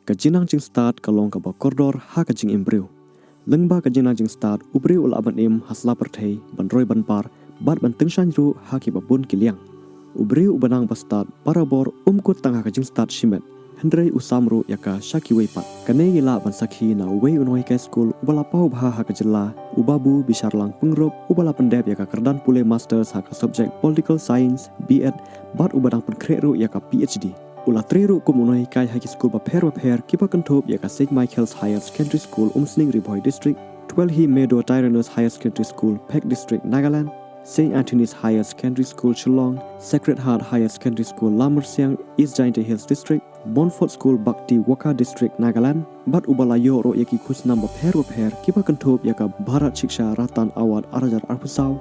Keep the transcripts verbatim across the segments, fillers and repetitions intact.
Ka jingnang jingstad ka long kaba kordor ha ka jingim briew. Lyngba ka jingnang jingstad, u briew u lah ban im ha sla pyrthei, ban roi ban par, bad ban tyngshaiñ ruh ha kiba bun ki liang. U briew uba nang ba stad barabor um kut tang ha ka jingstad shimet, hynrei u sam ruh ïa ka sha kiwei pat. Kane ngi lah ban sakhi na uwei u nonghikai skul uba la paw bha ha ka jylla, u Babu Bisharlang Pyngrope, uba la pyndep ïa ka kyrdan pule Masters ha ka subject Political Science, B.Ed, bad uba dang pynkhreh ruh ïa ka Ph.D. U la trei ruh kum u nonghikai ha ki skul bapher bapher kiba kynthup ïa ka Saint Michael's Higher Secondary School, Umsning, Ri Bhoi District, Twelve Hill Meadow Tyrannus Higher Secondary School, Phek District, Nagaland, Saint Anthony's Higher Secondary School, Shillong, Sacred Heart Higher Secondary School, Lamarsiang, East Jaintia Hills District, Montfort School, Bakti, Wokha District, Nagaland, bad uba la ïoh ruh ïa ki khusnam bapher bapher kiba kynthup ïa ka Bharat Shiksha Ratan Award ar hajar arphew saw,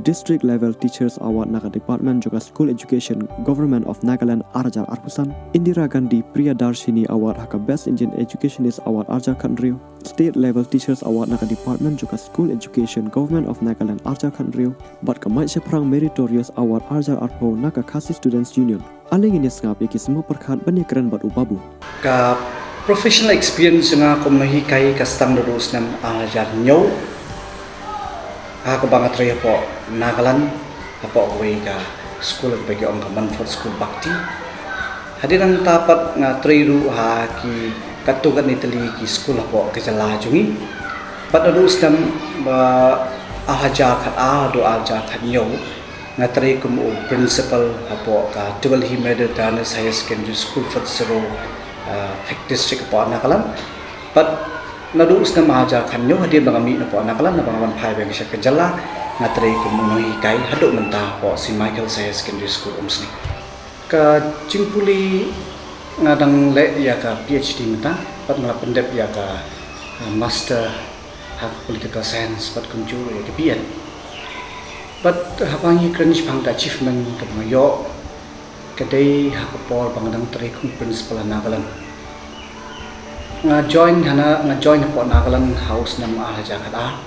District Level Teachers Award na ka Department jong ka School Education, Government of Nagaland, ar hajar arphew san, Indira Gandhi Priyadarshini Award ha ka Best Indian Educationist Award ar hajar khathynriew, State Level Teachers Award na ka Department jong ka School Education, Government of Nagaland, ar hajar khathynriew, bad ka Mait Shaphrang Meritorious Award ar hajar arphew na ka Khasi Students Union. Ale ngin ïa sngap ïa ki sngewbha pyrkhat ban ïakren bad u Babu. Ka professional experience jong nga kum u nonghikai ka sdang naduh u snem ar hajar hynñiew, ha kaba nga trei hapoh Nagaland, hapoh kawei ka skul kaba ki ong ka Montfort School Bakti. Hadien nangta pat nga trei ruh ha ki katto katne tylli ki skul hapoh ka jylla jong ngi. Pat naduh u snem ba ar hajar khatar haduh ar hajar khathynñiew, nga trei kum u principal hapoh ka Twelve Hill Meadow Tyrannus Higher Secondary School, Phutsero, ah, Phek District hapoh Nagaland. Pat naduh u snem ar hajar khathynñiew, hadien ba nga mih napoh Nagaland, naba nga wan phai biang sha ka jylla, nga trei kum u nonghikai haduh mynta hapoh Saint Michael's Higher Secondary School, Umsning. Ka jingpule, nga dang leh ïa ka Ph.D. mynta, pat nga la pyndep ïa ka, ah, Master ha ka Political Science, pat kumjuh ïa ka B.Ed. Pat haba ngi kren shaphang ka achievement kaba nga ïoh, ka dei ha ka por ba nga dang trei kum principal ha Nagaland. Nga join hana, nga join hapoh Nagaland ha u snem ar hajar khatar.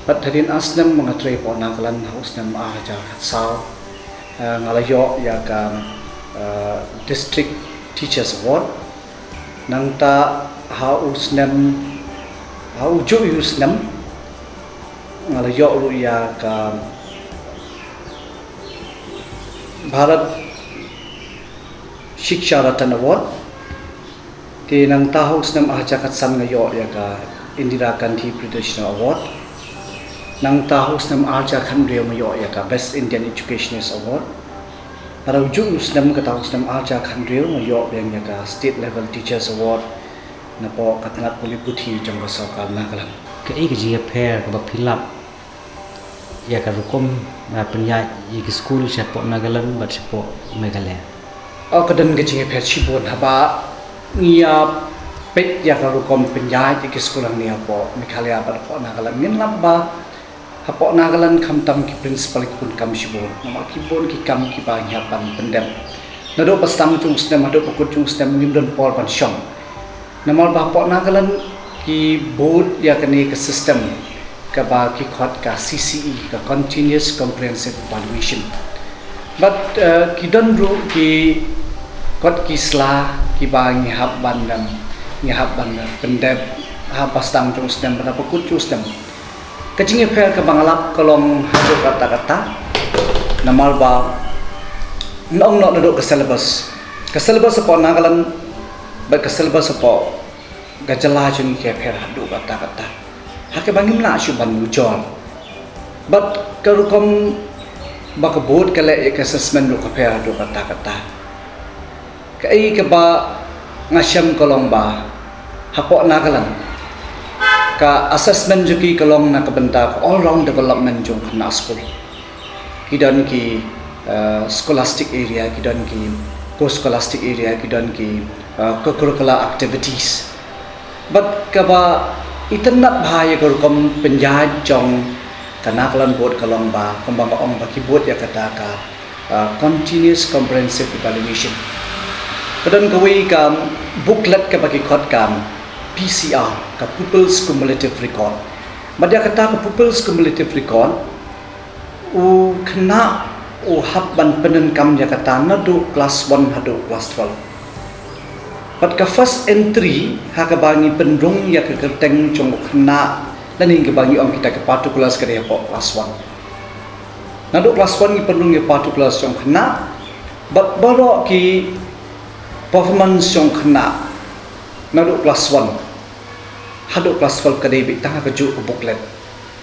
Pat hadien ar snem ba nga trei hapoh Nagaland ha u snem ar hajar khatsaw, eh, nga la ïoh ïa ka, eh, District Teachers Award. Nangta ha u snem, ha u juh u snem, nga la ïoh ruh ïa ka Bharat Shiksha Ratan Award. Te nangta ha u snem ar hajar khatsan nga ïoh ïa ka Indira Gandhi Priyadarshini Award. Nangta ha u snem ar hajar khathynriew nga ïoh ïa ka Best Indian Educationist Award. Bad ha u juh u snem, kata u snem ar hajar khathynriew, nga ïoh biang ïa ka State Level Teachers Award napoh ka tnat pule puthi jong ka sorkar Nagaland. Kaei ka jingïapher kaba phi lap ïa ka rukom, ah, pynïaid ïa ki skul shapoh Nagaland bad shapoh Meghalaya? Oh, ka don ka jingïapher shibun haba ngi ïa peit ïa ka rukom pynïaid ïa ki skul hangne hapoh Meghalaya bad hapoh Nagaland. Ngin lap ba hapoh Nagaland khamtam ki principal ki bun kam shibun. Namar ki bun ki kam kiba ngi hap ban pyndep. Naduh ba sdang jong u snem haduh ba kut jong u snem ngim don por ban shong. Namar ba hapoh Nagaland ki bud ïa kane ka system kaba ki khot ka C C E, ka Continuous Comprehensive Evaluation. Bad, eh, ki don ruh ki kot ki sla kiba ngi hap ban, em, ngi hap ban, eh, pyndep haba sdang jong u snem bad haba kut jong u snem. Ka jingïapher kaba nga lap ka long haduh katta katta. Namar ba nga ong noh naduh ka syllabus. Ka syllabus hapoh Nagaland bad ka syllabus hapoh ka jylla jong ngi ka ïapher haduh katta katta. Ha kaba ngim lah shuh ban ujor. Bad ka rukom ba ka board ka leh ïa ka assessment ruh ka pher haduh katta katta. Kaei kaba nga shem ka long ba hapoh Nagaland, ka assessment jong ki ka long na ka bynta ka all round development jong khynnah skul. Ki don ki, eh, scholastic area, ki don ki co-scholastic area, ki don ki, eh, co-curricular activities. Bad kaba itynnad bha ïa ka rukom pynïaid jong ka Nagaland Board ka long ba, kumba nga ong ba ki bud ïa kata ka, ah, Continuous Comprehensive Evaluation. Ka don kawei ka booklet kaba ki khot ka P C R, ka Pupils Cumulative Record. Bad ïa kata ka Pupils Cumulative Record, u khynnah u hap ban pyndonkam ïa kata naduh class one haduh class twelve. Bad ka first entry ha kaba ngi pynrung ïa ka kyrteng jong u khynnah, lane kaba ngi ong kita ka particulars, ka dei hapoh class one. Naduh class one ngi pynrung ïa particulars jong u khynnah, bad baroh ki performance jong u khynnah naduh class one haduh class twelve ka dei beit tang ha kajuh ka booklet.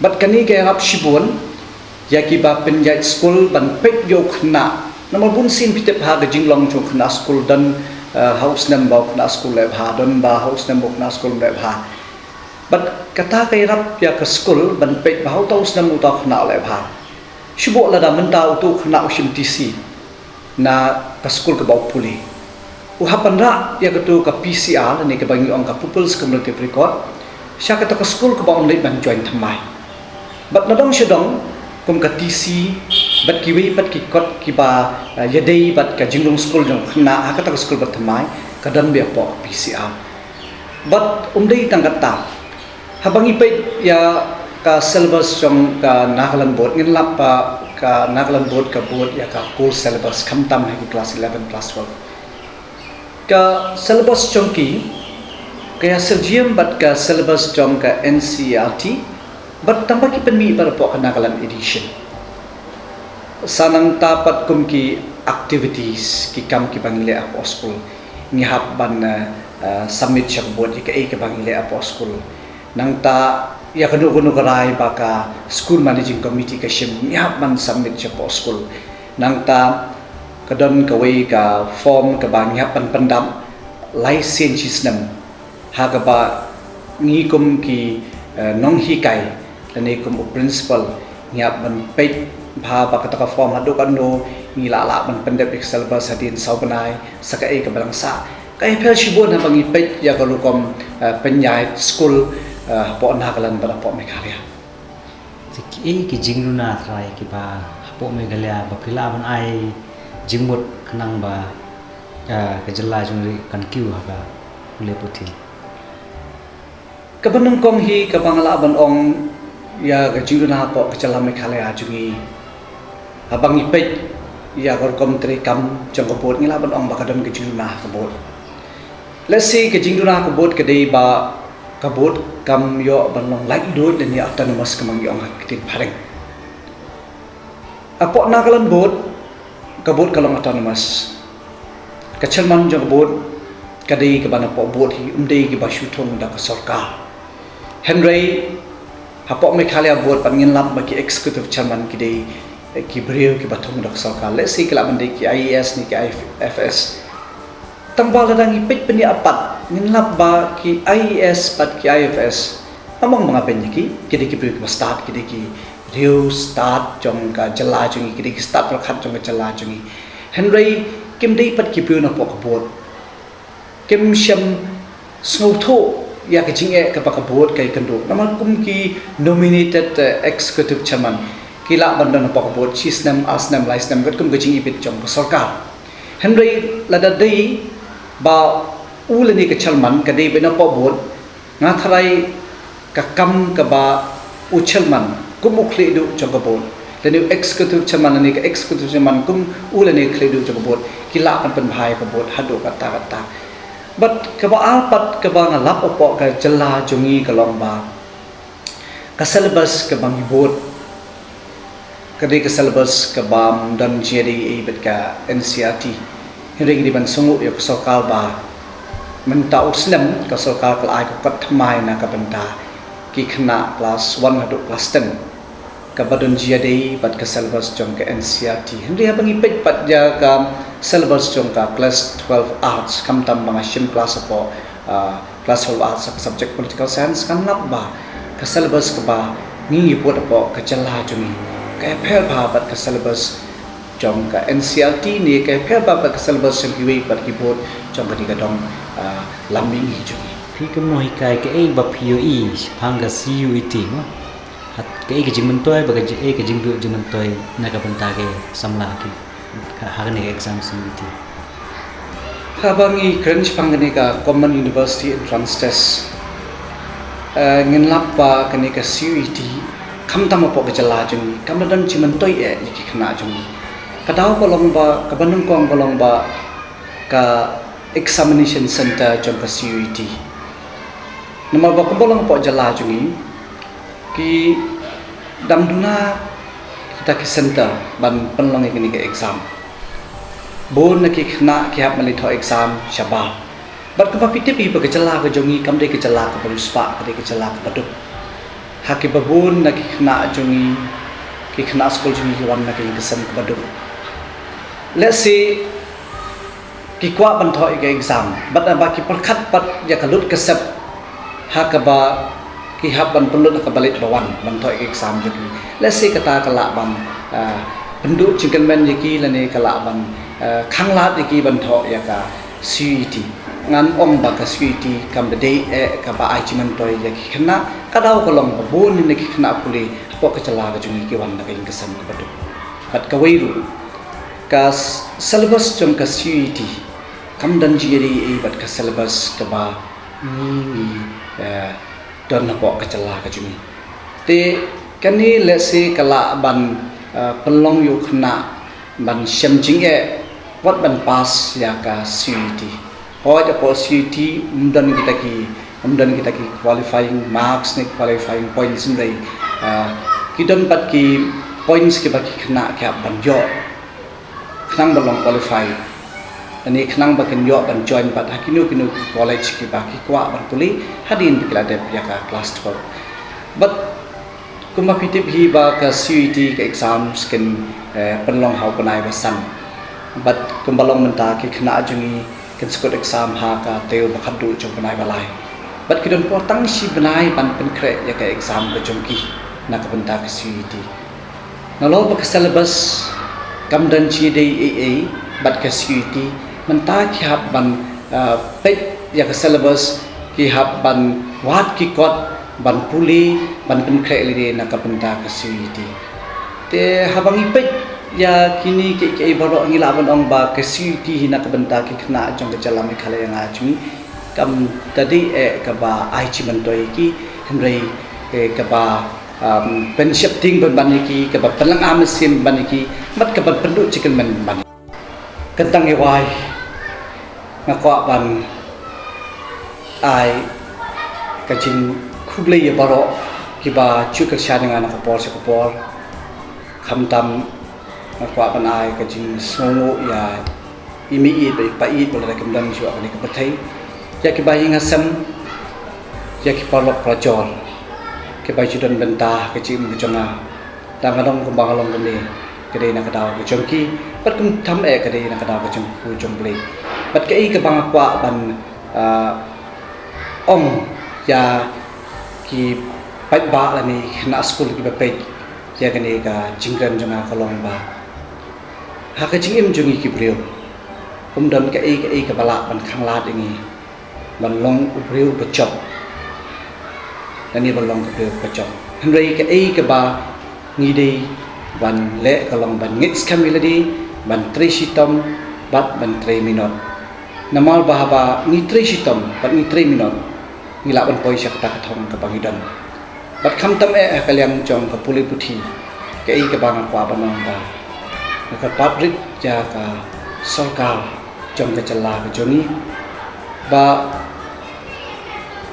Bad kane ka ïarap shibun ïa kiba pynïaid skul ban peit ïa u khynnah. Namar bunsien phi tip ha ka jinglong jong u khynnah skul, don, eh, ha u snem ba u khynnah skul leh bha, don ba ha u snem ba u khynnah skul leh bha. Bad kata ka ïarap ïa ka skul ban peit ba ha uta u snem uta u khynnah leh bha. Shu buh lada mynta utu u khynnah u shim T C na ka skul kaba u pule, u hap ban rah ïa katu ka P C R, lane kaba ngi ong ka Pupils Cumulative Record, sha kata ka skul kaba un leit ban join thymmai. Bad nadong shadong, kum ka T C bad kiwei pat ki kot kiba, eh, ïadei bad ka jingrung skul jong u khynnah ha kata ka skul ba thymmai, ka don beit hapoh ka P C R. Bad um dei tang kata, haba ngi peit ïa ka syllabus jong ka Nagaland Board, ngin lap ba ka Nagaland Board ka bud ïa ka core syllabus, khamtam ha ki class eleven, class twelve. Ka syllabus jong ki ka ïasyrjia bad ka syllabus jong ka N C E R T, bad tang ba ki pynmih bad hapoh ka Nagaland edition. Sa nangta pat kum ki activities, ki kam kiba ngi leh hapoh skul, ngi hap ban, eh, eh, submit sha ka board ïa kaei kaba ngi leh hapoh skul. Nangta ïa kano kano ka rai ba ka school managing committee ka shim, ngi hap ban submit sha hapoh skul. Nangta ka don kawei ka form kaba ngi hap ban pyndap lai sien shi snem, ha kaba ngi kum ki, eh, nonghikai lane kum u principal, ngi hap ban peit bha ba kata ka form haduh katno ngi lah lah ban pyndep ïa ka syllabus hadien saw bnai, sa kaei kaba dang sah. Ka ïapher shibun haba ngi peit ïa ka rukom, eh, pynïaid skul, eh, hapoh Nagaland bad hapoh Meghalaya. Te kiei ki jingduna trai kiba hapoh Meghalaya ba phi lah ban ai jingmut khnang ba, ah, ka jylla jong ngi kan kiew ha ka pule puthi? Kaba nyngkong hi kaba nga lah ban ong ïa ka jingduna hapoh ka jylla Meghalaya jong ngi, haba ngi peit ïa ka rukom treikam jong ka board, ngi lah ban ong ba ka don ka jingduna ha ka board. Lehse ka jingduna ha ka board ka dei ba ka board kam ïoh ban long laitluid lane autonomous, kumba ngi ong ha ka ktien phareng. Hapoh Nagaland Board, ka board ka long autonomous. Ka chairman jong ka board ka dei kaba napoh board hi, um dei kiba shu thung da ka sorkar. Hynrei hapoh Meghalaya Board pat ngin lap ba ki executive chairman ki dei, eh, ki briew kiba thung da ka sorkar. Lehse ki lah ban dei ki I A S ne ki I F S. Tang ba lada ngi peit pynïaid pat, ngin lap ba ki I A S bad ki I F S, among ba nga beiñ ïa ki, ki dei ki briew kiba stad, ki dei ki riew stad jong ka jylla jong ngi, ki dei ki stad pyrkhat jong ka jylla jong ngi. Hynrei kim dei pat ki briew napoh ka board. Kim shym sngewthuh ïa ka jingeh kaba ka board ka ïakynduh. Namar kum ki nominated, eh, executive chairman, ki lah ban don hapoh ka board shi snem, ar snem, lai snem, katkum ka jingibit jong ka sorkar. Hynrei lada dei ba u lane ka chairman ka dei beit napoh board, nga tharai ka kam kaba u chairman kum u khlieh duh jong ka board, lane u executive chairman lane ka executive chairman kum u lane u khlieh duh jong ka board, ki lah ban pynbha ïa ka board haduh katta katta. Bad kaba ar pat kaba nga lap hapoh ka jylla jong ngi ka long ba ka syllabus kaba ngi bud ka dei ka syllabus kaba ym don jingïadei ei bad ka N C E R T. Hynrei ngi dei ban sngewnguh ïa ka sorkar ba mynta u snem ka sorkar ka la ai ka kot thymmai na ka bynta ki khynnah klas one haduh klas ten, kaba don jingïadei bad ka syllabus jong ka N C E R T. Hynrei haba ngi peit pat ïa ka syllabus jong ka klas twelve arts, khamtam ba nga shim klas hapoh, ah, klas twelve arts ha ka subject political science, ngan lap ba ka syllabus kaba ngi ngi bud hapoh ka jylla jong ngi ka ïapher bha bad ka syllabus jong ka N C E R T ne ka ïapher bha bad ka syllabus jong kiwei pat ki bud jong kane ka dong, ah, lam mihngi jong ngi. Phi kum u nonghikai, kaei ba phi ïohi shaphang ka C U E T mo? Hat kaei ka jingmyntoi bad kaei ka jingduh jingmyntoi na ka bynta ki samla ki ha kane ka exam C U E T? Haba ngi kren shaphang kane ka Common University Entrance Test, eh, ngin lap ba kane ka C U E T khamtam hapoh ka jylla jong ngi kam da don jingmyntoi eh ïa ki khynnah jong ngi. Ka daw ka long ba, kaba nyngkong ka long ba ka Examination Center jong ka C U E T. Namar ba kumba long hapoh jylla jong ngi, ki dang duna kita ki center ban pynlong ïa kine ki exam. Bun na ki khynnah ki hap ban leit thoh exam shabar. Bad kumba phi tip hi ba ka jylla ka jong ngi kam dei ka jylla kaba riewspah, ka dei ka jylla kaba duk. Ha kiba bun na ki khynnah jong ngi, ki khynnah skul jong ngi ki wan na ka ïing ka sem kaba duk. Lehse ki kwah ban thoh ïa ka exam, bad haba ki pyrkhat pat ïa ka lut ka sep ha kaba ki hap ban pynlut ha kaba leit ba wan ban thoh ïa ka exam jong ki, lehse kata ka lah ban, ah, pynduh jingkyrmen ïa ki lane ka lah ban, ah, khanglad ïa ki ban thoh ïa ka C U E T. Ngan ong ba ka C U E T kam da dei eh kaba ai jingmyntoi ïa ki khynnah, ka daw ka long ba bun na ki khynnah pule hapoh ka jylla ka jong ngi ki wan na ka ïing ka sem kaba duk. Bad kawei ruh, ka s-, syllabus jong ka C U E T kam don jingïadei ei bad ka syllabus kaba ngi ngi, eh, don hapoh ka jylla ka jong ngi. Te kane lehse ka lah ban, eh, pynlong ïa u khynnah ban shem jingeh wat ban pass ïa ka C U E T. Hooid, hapoh C U E T ym don kita ki, ym don kita ki qualifying marks ne qualifying points, hynrei, ah, ki don pat ki points kiba ki khynnah ki hap ban ïoh khnang ba long qualify, lane khnang ba kin ïoh ban join pat ha kino kino ki college kiba ki kwah ban pule hadien ba ki la dep ïa ka class twelve. Bad kumba phi tip hi ba ka C U E T ka exams kin, eh, pynlong ha u bnai ba san. Bad kumba long mynta, ki khynnah jong ngi kin sa kut exam ha ka taïew ba khatduh jong u bnai ba lai. Bad ki don por tang shi bnai ban pynkhreh ïa ka exam ka jong ki na ka bynta ka C U E T. Nalor ba ka syllabus kam don jingïadei ei ei bad ka C U E T, mynta ki hap ban, ah, peit ïa ka syllabus, ki hap ban wad ki kot ban pule, ban pynkhreh lade na ka bynta ka C U E T. Te haba ngi peit ïa kine kiei kiei baroh, ngi lah ban ong ba ka C U E T hi na ka bynta ki khynnah jong ka jylla Meghalaya nga jong ngi kam da dei eh kaba ai jingmyntoi ïa ki, hynrei, eh, kaba, um, pynsheptieng pynban ïa ki, kaba pynlynga mynsiem pynban ïa ki, bad kaba pynduh jingkyrmen pynban ïa ki. Kyntang ïa wai, nga kwah ban ai ka jingkhublei ïa baroh kiba ju kyrshan ïa nga na ka por sha ka por. Khamtam nga kwah ban ai ka jingsngewnguh ïa i mei ïeit bad i pa ïeit ba lada kim don shuh ha kane ka pyrthei, ïa kiba ïing ha sem, ïa ki paralok parajor kiba ju don bynta ha ka jingim ka jong nga. Tang ka long kumba ka long kumne, ka dei na ka daw ka jong ki, bad khamtam eh ka dei na ka daw ka jong U Blei. Bad kaei kaba nga kwah ban, ah, ong ïa ki paidbah lane khynnah skul kiba peit ïa kane ka jingkren jong nga ka long ba ha ka jingim jong ngi ki briew, ym don kaei kaei kaba lah ban khanglad ïa ngi ban long u briew ba jop lane ban long ka briew ba jop. Hynrei kaei kaba ngi dei ban leh ka long ban ngeit skhem ïa lade, ban trei shitom bad ban trei minot. Namar ba haba ngi trei shitom bad ngi trei minot, ngi lah ban poi sha kata ka thong kaba ngi don. Bad khamtam eh ha ka liang jong ka pule puthi, kaei kaba nga kwah ban ong ba nga kyrpad rit ïa ka sorkar jong ka jylla ka jong ngi ba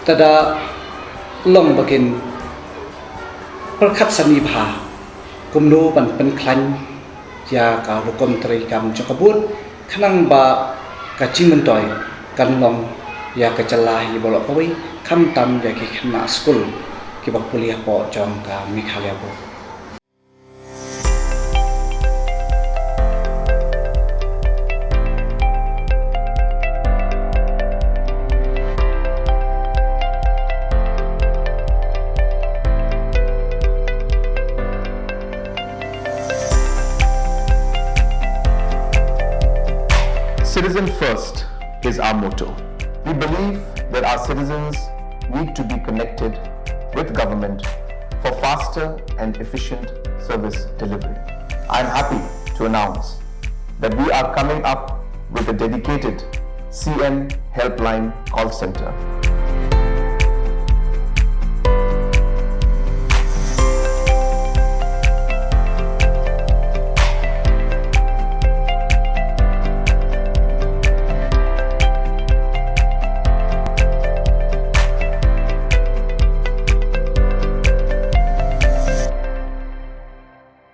lada long ba kin pyrkhat sani bha kumno ban pynkhlaiñ ïa ka rukom treikam jong ka bud, khnang ba ka jingmyntoi kan long ïa ka jylla hi baroh kawei, khamtam ïa ki khynnah skul kiba pule hapoh jong ka Meghalaya Board. Citizen first is our motto. We believe that our citizens need to be connected with government for faster and efficient service delivery. I am happy to announce that we are coming up with a dedicated C M Helpline call center.